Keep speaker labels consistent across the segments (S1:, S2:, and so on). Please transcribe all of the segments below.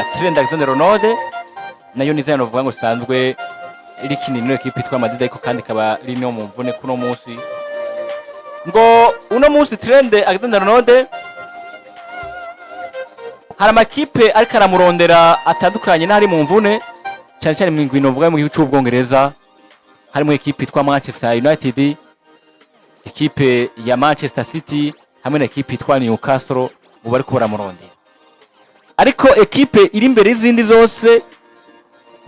S1: Trent Alexander-Arnold, nayo ni izina novuga ngo risanzwe rikinira ino ekipe yitwa Madrid, ariko kandi ikaba riri no mu mvune kuno munsi. Ngo uno munsi Trent Alexander-Arnold hari amakipe ariko aramurondera atandukanye n'ari mu mvune, cyane cyane mu ngwino mvuga mu gihugu cy'Ubwongereza, harimo ekipe yitwa Manchester United, ekipe ya Manchester City hamwe na ekipe yitwa Newcastle, ngo bariko baramurondera. Ariko ekipe iri imbere y'izindi zose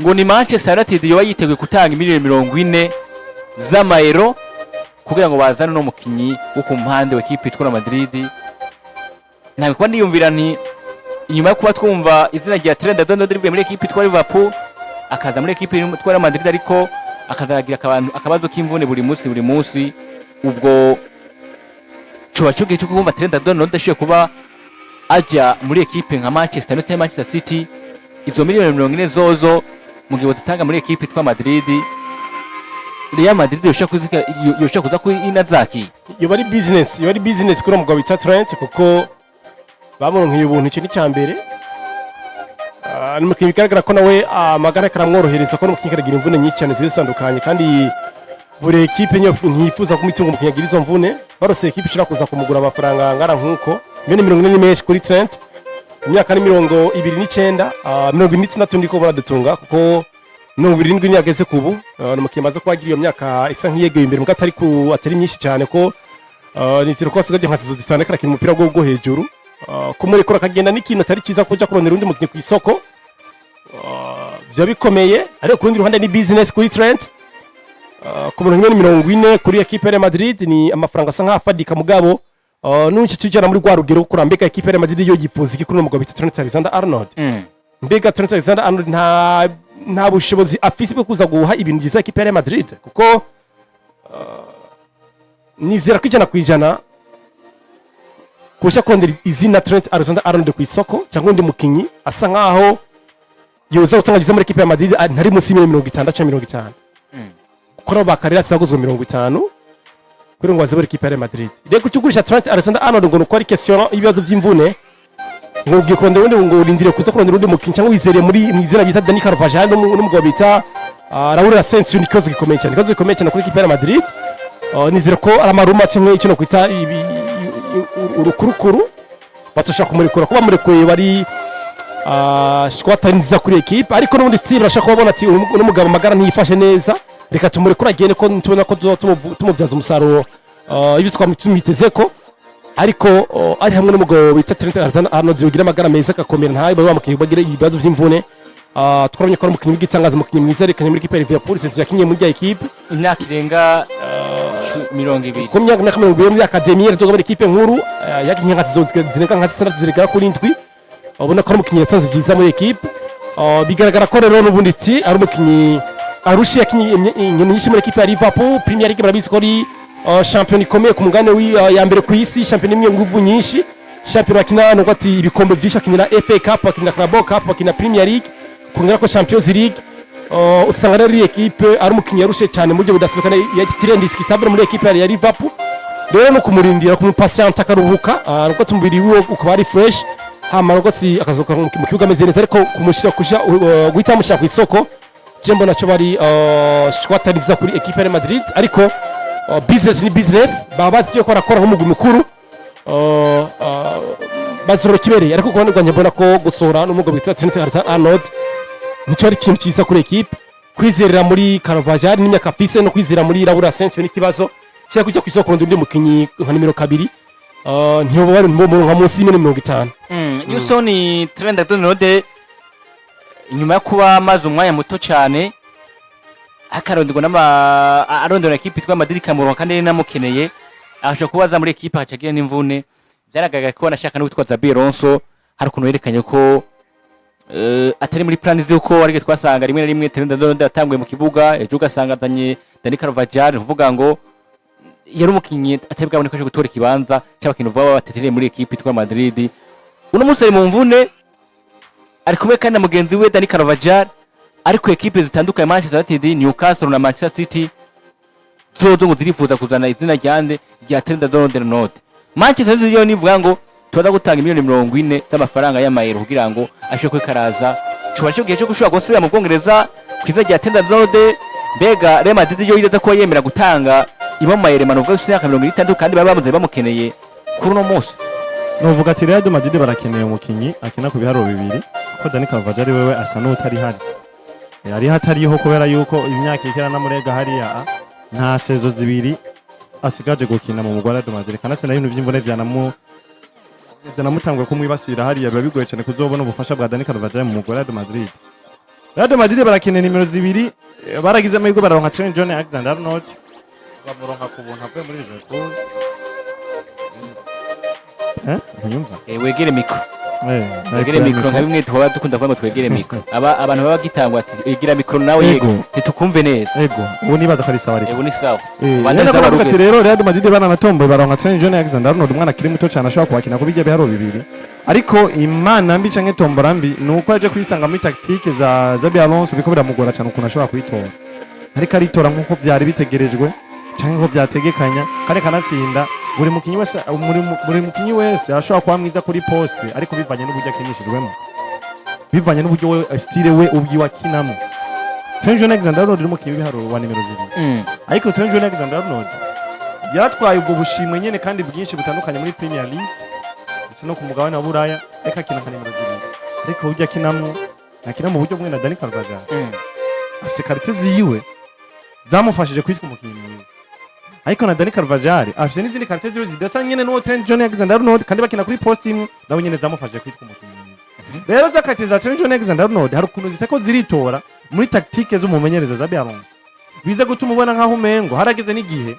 S1: ngo ni Manchester United, yoba yiteguye gutanga miliyoni 40 z'amayero kugira ngo bazane uno mukinyi wo ku mpande wa ekipe yitwa Madrid. Ntabwo kuba niyumvira nti inyuma yo kuba twumva izina rya Trent Alexander rivuye muri ekipe yitwa Liverpool akaza muri ekipe yitwa Real Madrid, ariko akazagira akabazo k'imvune buri munsi buri munsi, ubwo coba cyo gihe cyo kumva Trent Alexander ashoboye kuba ajya muri ekipe nka Manchester United, Manchester City. Izo miliyoni 40 zozo mu gihe zitanga muri ekipe yitwa Madrid, Real Madrid yoshobora kuza kuri inazaki.
S2: Yoba ari business kuri uwo mugabo bita Trent, kuko bamuronkeye ubuntu. Icyo ni icya mbere. Ni umukinnyi bigaragara ko nawe amagara karamworohereza, ko n'umukinnyi karagira imvune nyinshi cyane zigiye zitandukanye, kandi buri ekipe ntiyifuza kumutunga umukinnyi agira izo mvune. Barose ekipe ishobora kuza kumugura amafaranga angana nk'uko, miliyoni 40 ni menshi kuri Trent. Imyaka ni 29, 46 ndiko baradutunga, kuko 70 niyo ageze kubu. Ni umukinnyi amaze kuba agira iyo myaka isa nk'iyegeye imbere, mugo atari myinshi cyane, ko nizera ko asigaje nka saison 5 arakina umupira wo hejuru. Kumurekura akagenda n'ikintu atari cyiza, kuja kurondera undi mukinnyi ku isoko biba bikomeye. Ariko ku rundi ruhande ni business kuri Trent. Ku muntu miliyoni 40 kuri ekipe ya Real Madrid ni amafaranga asa nk'afadika, mugabo n'uci tujyana muri rwa rugero kuri mbega ekipe ya Real Madrid yo yifuza iki kuri uno mugabo bita Trent Alexander-Arnold? Mbega Trent Alexander-Arnold nta bushobozi afise bwo kuza guha ibintu byiza ekipe ya Real Madrid? Kuko nizera ko 100% kurusha kurondera izina Trent Alexander-Arnold ku isoko cyangwa undi mukinyi asa nkaho yoza gutanga byiza muri ekipe ya Madrid, ntari munsi y'imiliyoni 60 cyangwa 50, kuko nabo bakarira zaguzwe 50 kuri ngo baze muri ekipe ya Real Madrid. Rero kucyugurisha Trent Alexander-Arnold ngo nuko ari question y'ibibazo by'imvune, ngo ugiye kurondera undi, ngo urindire kuza kurondera undi mukinyi, cyangwa wizereye muri mu izina bita Dani Carvajal n'umugabo bita Raul Asensio, ni ikibazo gikomeye cyane, ikibazo gikomeye cyane kuri ekipe ya Real Madrid. Nizera ko ari amaruma cyangwa icyo no kwita urukurukuru, batoshaka kumurekura, kuba murekuye bari choix atari nziza kuri ekipe. Ariko n'ubundi still bashaka kubabona ati uno mugabo amagara ntiyifashe neza, reka tumurekure agende, ko tubona ko tuzoba tumubyaza umusaruro ibyo twamwiteze ko. Ariko ari hamwe n'umugabo bita Trent Alexander-Arnold ugira amagara meza agakomera, ntabe bamukinnyi bagira ibibazo by'imvune. Twabonye ko ari umukinnyi w'igitangaza, umukinnyi mwiza yerekanye muri ekipe ya Liverpool saison yakinye muri ya ekipe.
S1: Imyaka irenga 20.
S2: Ku myaka 20 muri academy yarazoga muri ekipe nkuru, yakinye nka saison zirenga nka zitandatu, zigera kuri ndwi. Ubona ko ari umukinnyi yatanze byiza muri ekipe. Bigaragara ko rero n'ubundi ti ari umukinnyi arushe, yakinye inkino nyinshi muri ekipe ya Liverpool. Premier League barabizi ko ari shampiyona ikomeye ku mugabane ya mbere ku isi, shampiyona imwe nguvu nyinshi, shampiyona bakina nuko ati ibikombe byinshi, bakinira FA Cup, bakinira Carabao Cup, bakina Premier League, kongera ko Champions League. Usanga rero iyi ekipe ari umukinnyi yarushe cyane mu buryo budasanzwe, ya titulaire indiscutable muri ekipe ya Liverpool. Rero no kumurindira, kumupatienta, akaruhuka, nuko umubiri wiwe ukaba ari fresh, hama nuko si akazuka mu kibuga ameze neza. Ariko kumushyira kuja guhita bamushyira ku isoko, je mbona cyo bari choix atari nziza kuri ekipe ya Real Madrid. Ariko business ni business, baba bazi ko barakora nk'umugwi mukuru, bazorora kibereye. Ariko ku ruhande rwanjye mbona ko gusohora n'umugabo witwa Trent Alexander-Arnold nicyo ari ikintu cyiza kuri ekipe. Kwizerera muri Carvajal n'imyaka afise no kwizera muri Raul Asensio n'ikibazo, cyangwa kujya ku isoko undi mukinyi nka nimero 2, ntiyoba bari mu nka munsi y'imiliyoni 50.
S1: Houston, Trent Alexander-Arnold inyuma yo kuba amaze umwanya muto cyane akaronderwa n'ama arondera ekipe yitwa Madrid ikamuronka kandi namukeneye, ashobora kuba aza muri ekipe agaca agira n'imvune. Byaragaragaye ko anashaka no witwa Xabi Alonso, hari ukuntu yerekanye ko atari muri plan z'uko ariko twasanga rimwe na rimwe Trent Alexander-Arnold yatanguye mu kibuga, ejo ugasanga azanye Dani Carvajal. Ni ukuvuga ngo yari umukinnyi atari bwabone ko aje gutora ikibanza cy'abakinnyi vuba batetereye muri ekipe yitwa Madrid. Uno munsi ari mu mvune, ari kumwe kandi na mugenzi we Dani Carvajal, ariko ekipe zitandukanye, Manchester United, Newcastle na Manchester City, zozo ngo zirifuza kuzana izina ryande, rya Trent Alexander-Arnold. Manchester United yo nivuga ngo Tubaza gutanga miliyoni 40 z'amafaranga y'amayero kugira ngo ashobore kwikaraza. Cuba cyo gihe cyo gushobora gusubira mu Bwongereza kwiza rya Trent Arnold. Mbega Real Madrid yo yireza ko yemera gutanga ibo mayero manuvuga afite imyaka 60, kandi baba bamaze bamukeneye kuri uno munsi?
S3: Novuga ati Real de Madrid barakeneye umukinyi akina ku biharuro bibiri, kuko Dani Carvajal ari wewe asa n'utari hari. Ariho atariho kubera yuko imyaka ikera namurega hariya nta saison zibiri asigaje gukina mu mugwa Real de Madrid, kandi na ibintu vy'imvune vyanamutangwe kumwibasira hariya. Biba bigoye cyane kuzobona ubufasha bwa Dani Carvajal mu mugwa Real de Madrid. Real de Madrid barakeneye nimero zibiri. Baragize amahirwe bararonka Trent John Alexander Arnold, bamuronka ku buntu avuye muri Liverpool. Ntuyumva?
S1: Wegere micro. Wegere micro, nka bimwe tuba dukunda kuvuga ngo twegere micro. Aba abantu baba bagitangwa ati egera micro nawe.
S3: Yego.
S1: Yego, ntitukumve neza.
S3: Ego, ubu nibaza ko ari sawa, ariko
S1: Ubu ni sawa.
S3: Rero baravuga ati rero Real Madrid baranatomboye, baronka Trent John Alexander Arnold, umwana akiri muto cyane ashobora kuhakina ku bijya biharuro bibiri. Ariko imana mbi canke tombora mbi ni uko yaje kwisanga muri tactique za Xabi Alonso, biko biramugora cyane ukuntu ashobora kuyitora, ariko aritora nk'uko byari bitegerejwe canke nk'uko byategekanya. Kandi kanatsinda buri mukinyi wese arashobora kuba mwiza kuri poste, ariko bivanye n'uburyo akinishijwemo, bivanye n'uburyo we style we ubwiwe akinamo. Trent John Alexander Arnold ni umukinyi w'ibiharuro wa nimero zibiri, ariko Trent John Alexander Arnold yaratwaye ubwo bushimwe nyene kandi bwinshi butandukanye muri Premier League ndetse no ku mugabane wa Buraya, ariko akina nka nimero zibiri. Ariko uburyo akinamwo, akina mu buryo bumwe na Dani Carvajal. Afise qualité ziwe zamufashije kwitwa umukinyi mwiza, ariko na Dani Carvajal afise n'izindi qualité ziwe zidasa nyene n'uwo Trent John Alexander Arnold, kandi bakina kuri poste imwe, nawe nyene zamufashije kwitwa umukinyi mwiza. Rero za qualité za Trent John Alexander Arnold hari ukuntu zitako ziritora muri tactique z'umumenyereza Xabi Alonso, biza gutuma ubona nkaho umengo harageze n'igihe.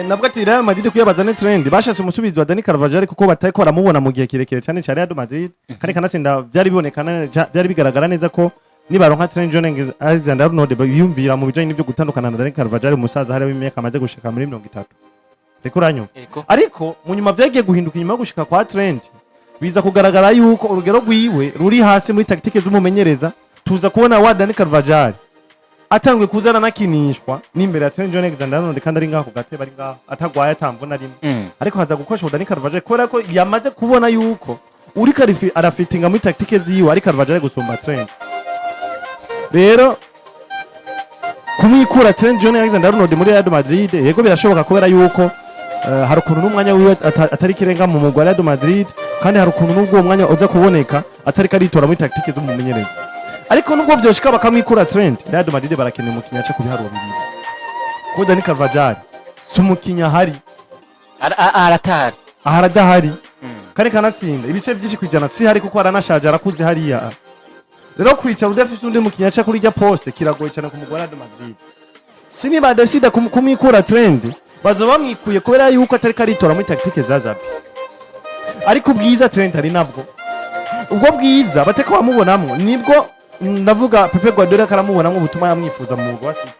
S3: Nabwo ati Real Madrid kuyabaza ne Trent bashatse umusubizi wa Dani Carvajal, kuko batariko baramubona mu gihe kirekire cyane cya Real Madrid. Kandi kanatsinda byari bibonekana, byari bigaragara neza ko nibaronka Trent John Alexander Arnold biyumvira mu bijanye n'ivyo gutandukana na Dani Carvajal, umusaza hari w'imyaka amaze gushika muri 30. Reko uranyumva?
S1: Ego.
S3: Ariko mu nyuma vyagiye guhinduka. Inyuma yo gushika kwa Trent, biza kugaragara yuko urugero rwiwe ruri hasi muri tactique z'umumenyereza. Tuza kubona wa Dani Carvajal atanguye kuzana anakinishwa n'imbere ya Trent John Alexander Arnold, kandi ari ngaho ku gatebe, ari ngaho atagwaye, atamvuna rimwe. Ariko haza gukoresha Dani Carvajal kubera ko yamaze kubona yuko uriko arafitinga muri tactique ziwe ari Carvajal gusumba Trent. Rero kumwikura Trent John Alexander Arnold muri Real Madrid, yego birashoboka, kubera yuko hari ukuntu n'umwanya wiwe atari kirenga mu mugwa Real Madrid, kandi hari ukuntu n'ubwo uwo mwanya uza kuboneka atari karitora muri tactique z'umumenyereza. Ariko nubwo vyoshika bakamwikura Trent, Real Madrid barakeneye umukinyi aca ku biharuro bibiri, kuko Dani Carvajal si umukinyi ahari.
S1: Aratari.
S3: Aha aradahari, kandi kanatsinda ibice byinshi kwijana si hari, kuko aranashaje, arakuze hariya. Rero kwicara udafite undi mukinyi aca kuri rya poste kiragoye cyane ku mugwa wa Real Madrid. Si niba decida kumwikura Trent, bazoba bamwikuye kubera yuko atari karitora muri tactique za Xabi. Ariko ubwiza Trent ari nabwo, ubwo bwiza bateka bamubonamwo, nibwo ndavuga Pepe Guardiola karamubonamwo, butuma yamwifuza mu mugwa wa City.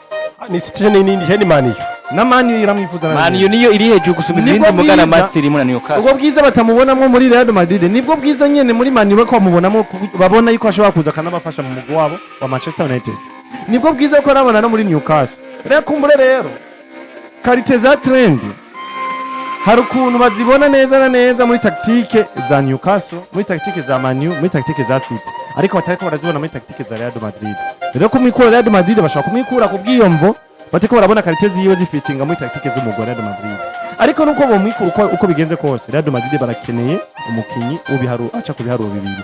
S2: Ni City ni Man U.
S3: Na Man U iramwifuza na
S1: Man U niyo iri hejuru gusumba
S3: Nibwo
S1: izindi mugana.
S3: bwiza.
S1: Man City irimo na Newcastle.
S3: Ubwo bwiza batamubonamwo muri Real Madrid nibwo bwiza nyene muri Man U bako bamubonamwo, babona yuko ashobora kuza akanabafasha mu mugwi wabo wa Manchester United. Nibwo bwiza ko arabona no muri Newcastle. Rero kumbure rero qualité za Trent hari ukuntu bazibona neza na neza muri tactique za Newcastle, muri tactique za Man U, muri tactique za City, ariko batariko barazibona muri tactique za Real Madrid. Rero kumwikura Real Madrid, bashobora kumwikura ku bwiyomvo batariko barabona qualité ziwe zifitinga muri tactique z'umugwi wa Real Madrid. Ariko nuko bomwikura, uko bigenze kose, Real Madrid barakeneye umukinyi w'ibiharu aca ku biharuro bibiri.